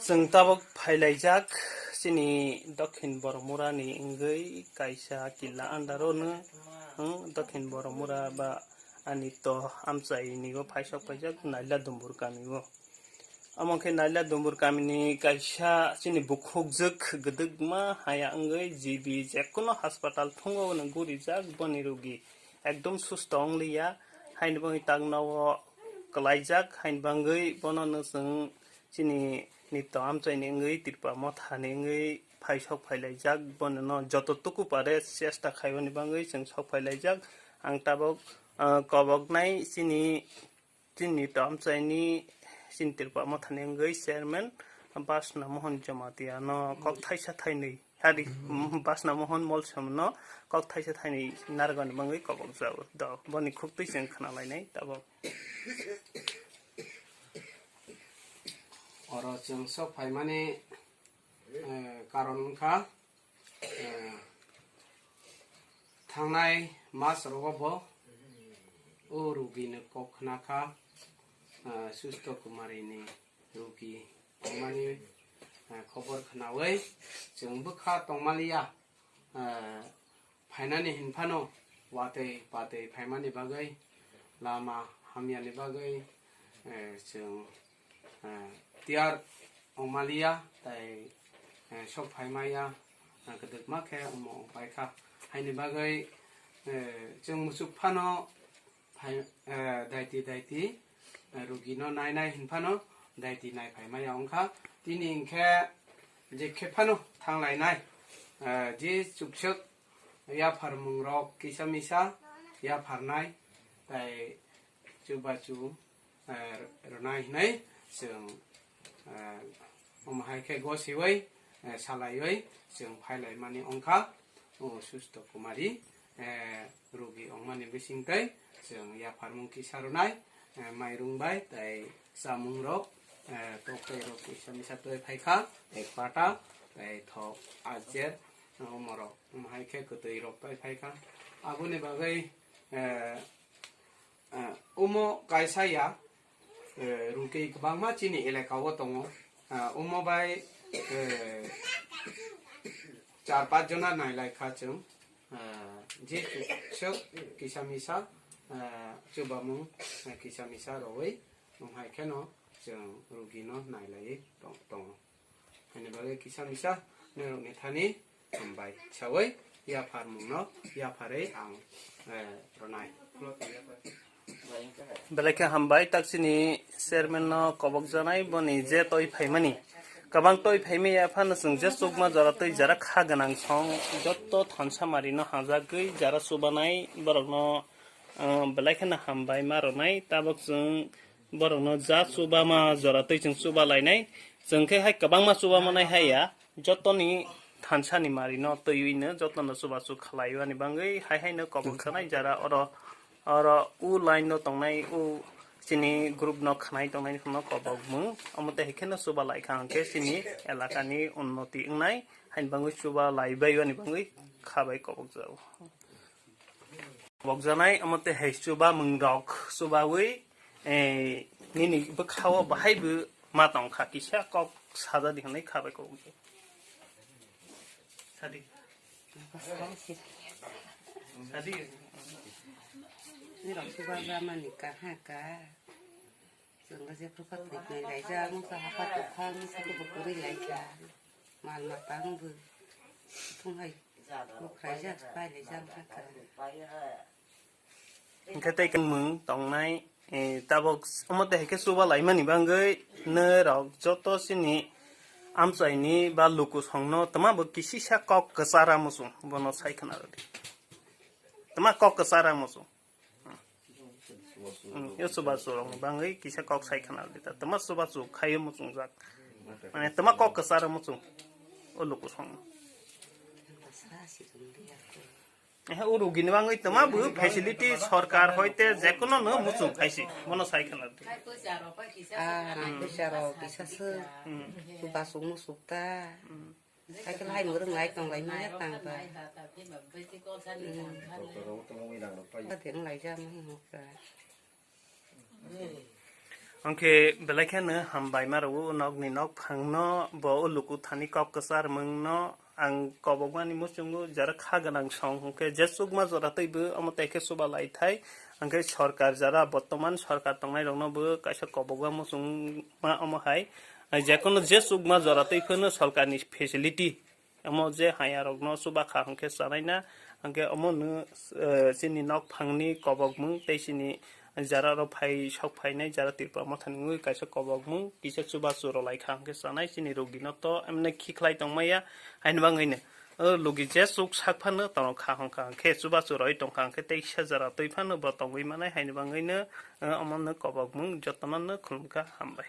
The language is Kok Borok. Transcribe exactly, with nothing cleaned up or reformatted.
Chwng tabuk phailaijak chini Dokhin Boromura ni wngwi kaisa killa under o no, hmm, Dokhin Boromura ba ani to amchai ni o phaisok paijak Naila Dumbur kami o. Omo khe Naila Dumbur kami ni kaisa chini bukhukjwk gwdwkma haya wngwi G B jekono hospital thungo no gurijak boni rugi ekdom susto wngliya, haini bagwi takno o kwlaijak, haini bagwi bono no chwng chini nito amchaini wngwi Tripura mothani wngwi phai sok phailaijak, bono no joto tuku pare chesta khaibani bagwi chwng sok phailaijak. Ang tabuk, ah, koboknai chini, chini nito amchaini chini Tripura mothani wngwi chairman Basna Mohon Jamatia no kok thaisa thainwi. Hari, mm, Basna Mohon Molsom no kok thaisa thainwi narwgani bagwi kobok jago. Do, boni khuktwi chwng khna lainai tabuk. Oro chwng sok phaimani, eh, karon wngkha, eh, thangnai mas rogo bo o rugi ni kok khna kha, eh, Susto Kumari ni rugi tongmani, eh, khobor khnaui chwng bwkha tongmaliya, eh, phainani hinphano watwi patwi phaimani bagwi, lama hamyani bagwi, eh, chwng, eh, tiyar wngmaliya tei, eh, sok phaimaya, eh, kwdwkma khe omo wngpaikha. Haini bagwi, eh, chwng muchuk phano phai, eh, daiti daiti, eh, rugino nainai hinphano daiti naiphai maya wngkha. Tini hinkhe je khe phano thanglainai, eh, je chukswk yapharmungrok kisa misa yapharnai, tai chubachu, eh, rwnai hinwi chwng, eh, omo hai khe gosiwi, eh, salaiwi chwng phailaimani wngkha. O Susto Kumari, eh, rugi wngmani bisingtwi chwng yapharmung kisa rwnai, eh, mairung bai tei chamungrok, eh, toktwi rok kisa misa twi phaikha, tei pata, tei thok, ajer, omorok, omo hai khe kwtwi rok twi phaikha. Aboni bagwi, eh, Eh, omo kaisa ya, eh, rugwi kwbangma chini elaka o tongo. Eh, omo bai, eh, char panch jona nailai kha chwng. Eh, je sok kisa misa, eh, chubamung, eh, kisa misa rogwi, omo hai kheno chwng rugino nailaiwi tong-, tongo. Ani bagwi kisa misa norokni thani hambai sawi yapharmungno yapharwi ang, eh, rwnai. Belai khe hambai, tak chini chairman no kobok janai, boni je toi phaimani. Kwbang toi phaimaya phano chwng je chukma jora twi jara kha gwnang song jotto thansa mari no hajagwi jara chubanai borok no, eh, belai kheno hambai ma rwnai. Tabok chwng borokno ja chuba ma jora twi chwng chuba lainai. Chwng khe hai kwbangma chuba manai hai ya, jotoni thansa ni mari no twiwi no jotono chubachu khlaiwi ani bagwi hai hai no kobok sanai jara oro, oro u line no tongnai u chini group no khnai tongnai no kobok mung. Omo tei hai kheno chuba lai kha hwnkhe chini elaka ni unnoti wngnai, haini bagwi chuba lai bai ani bagwi kha bai kobok jago. Bokjanai, omo tei hai chuba mung rok chubawi, eh, nini bwkha o bahai bo ma tong kha, kisa kok saja di hinwi kha bai kok. Sadi. Sadi. Nirok chuba jamani kaha ka. Chwng jephru kha thwipnai laijak, wngkha hapha tongkha, wngkha khe bo kwrwi laikha. Mal mata wngbo thung hai bukhraijak, pailaijak wngkha. Hwnkhe tei khe mung tongnai, eh, tabok omo tei hai khe chuba laimani bagwi norok joto chini amchaini ba lukusongno twma bo kisisa kok kwchara muchung bono sai khna rwdi. Twma kok kwchara muchung. Hmm, yo chubachu rokni bagwi kisa kok sai khna rwdi ta. Twma chubachu khaio muchungjak. Mane twma kok kwcharo muchung. O lukusongno. Ehe, o rugini bagwi twma bo facility sorkar hoite jekono no muchung khaisi. Bono sai khna rwdi. Ah, rang puisa rok kisa se. Hmm. Chubachu muchuk ta. Hmm. Cycle hai mwrwng lai tong lai manya tang ba. Hmm. Ba de wng lai ja mani hokra. Hwnkhe belai kheno hambai ma rwo, nokni nok phangno bo o luku thani kok kwchar mungno ang kobokmani muchungo, jara kha gwnang song hwnkhe je chukma jora twibo omo tei khe chuba lai thai. Hwnkhe sorkar jara bortoman sorkar tongnai rokno bo kaisa kobokma muchungma omo hai. Jekono je chukma jora twi phano sorkarni facility omo je hayarokno chuba kha hwnkhe chanai na, hwnkhe omo no, eh, chini nok phangni kobokmung tei chini jara rok phai sok phainai jara Tripura mothani wngwi kaisa kobokmung kisa chubachu rwlai kha hwnkhe chanai chini rogino to emne khikhlai tongmaya. Haini bagwino, eh, logi je chuk sak phano tono kha hwnkha hwnkhe chubachu roi tongkha hwnkhe tei kisa jara twi phano bo tongwi manai. Haini bagwino, eh, omo no kobokmung jotono no khulumkha, hambai.